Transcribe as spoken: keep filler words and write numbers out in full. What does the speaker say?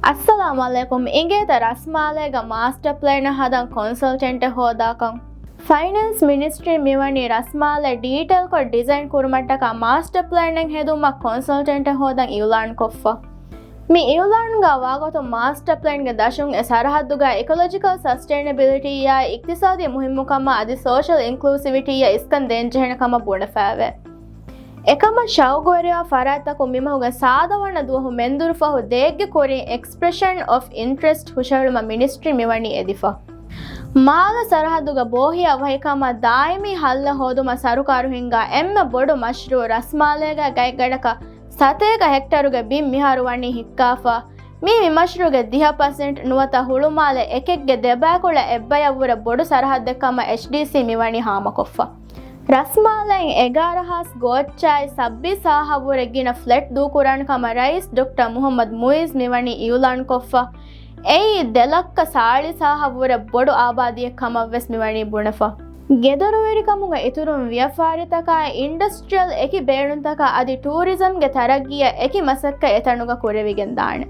އައްސަލާމު ޢަލައިކުމް. އިނގޭތަ ރަސްމާލޭގަ މާސްޓަ ޕްލޭނެއް ހަދަން ކޮންސަލްޓެންޓެއް ހޯދާކަން؟ ފައިނޭންސް މިނިސްޓްރީ މިވަނީ ރަސްމާލެ ޑީޓެއިލްކޮށް ޑިޒައިން ކުރުމަށްޓަކާ މާސްޓަ ޕްލޭނެއް ހެދުމަށް ކޮންސަލްޓެންޓެއް ހޯދަން އިއުލާން ކޮށްފަ. މި އިއުލާންގަ ވާގޮތުން މާސްޓަ ޕްލޭންގެ ދަށުން އެ ސަރަހައްދުގަ އިކޮލޮޖިކަލް ސަސްޓެއިނަބިލިޓީއާއި އިޤްތިޞާދީ މުހިއްމުކަމާ އަދި ސޯޝަލް އިންކްލޫސިވިޓީއަށް އިސްކަން ދޭންޖެހޭނެ ކަމަށް ބުނެފައެވެ. އެކަމަށް ޝައުގުވެރިވާ ފަރާތްތަކުން މިމަހުގެ ސާދަ ވަނަ ދުވަހު މެންދުރުފަހު ދޭއްގެ ކުރިން އެކްސްޕްރެޝަން އޮފް އިންޓްރެސްޓް ހުށަހެޅުމަށް މިނިސްޓްރީ މިވަނީ އެދިފަ. މާލެ ސަރަހައްދުގަ ބޯހިޔާ ވަހިކަމަށް ދާއިމީ ހައްލެއް ހޯދުމަށް ސަރުކާރު ހިންގާ އެންމެ ބޮޑު މަޝްރޫއު ރަސްމާލޭގަ ގައެއްގަޑަކަށް ސަތޭކަ ހެކްޓަރުގެ ބިން މިހާރު ވަނީ ހިއްކާފަ. މީ މި މަޝްރޫއުގެ ދިހަ ޕަސެންޓް ނުވަތަ ހުޅުމާލެ އެކެއްގެ ދެބައިކުޅަ އެއްބަޔަށްވުރެ ބޮޑު ސަރަހައްދެއް ކަމަށް އެޗްޑީސީ މިވަނީ ހާމަކޮށްފަ. ރަސްމާލައިން އެގާރަ ހާސް ގޯއްޗާއި ސައްބީސް ހާހަށްވުރެ ގިނަ ފްލެޓް ދޫކުރާނެ ކަމަށް ރައީސް ޑޮކްޓަރ މުހައްމަދު މުއިޒް މިވަނީ އިއުލާންކޮށްފަ. އެއީ ދެ ލައްކަ ސާޅީސް ހާހަށްވުރެ ބޮޑު އާބާދީއެއް ކަމަށްވެސް މިވަނީ ބުނެފަ. ގެދޮރުވެރިކަމުގެ އިތުރުން ވިޔަފާރިތަކާއި އިންޑަސްޓްރިއަލް އެކި ބޭނުންތަކާ އަދި ޓޫރިޒަމްގެ ތަރައްގީއަށް އެކި މަސައްކަތް އެތަނުގަ ކުރެވިގެންދާނެ.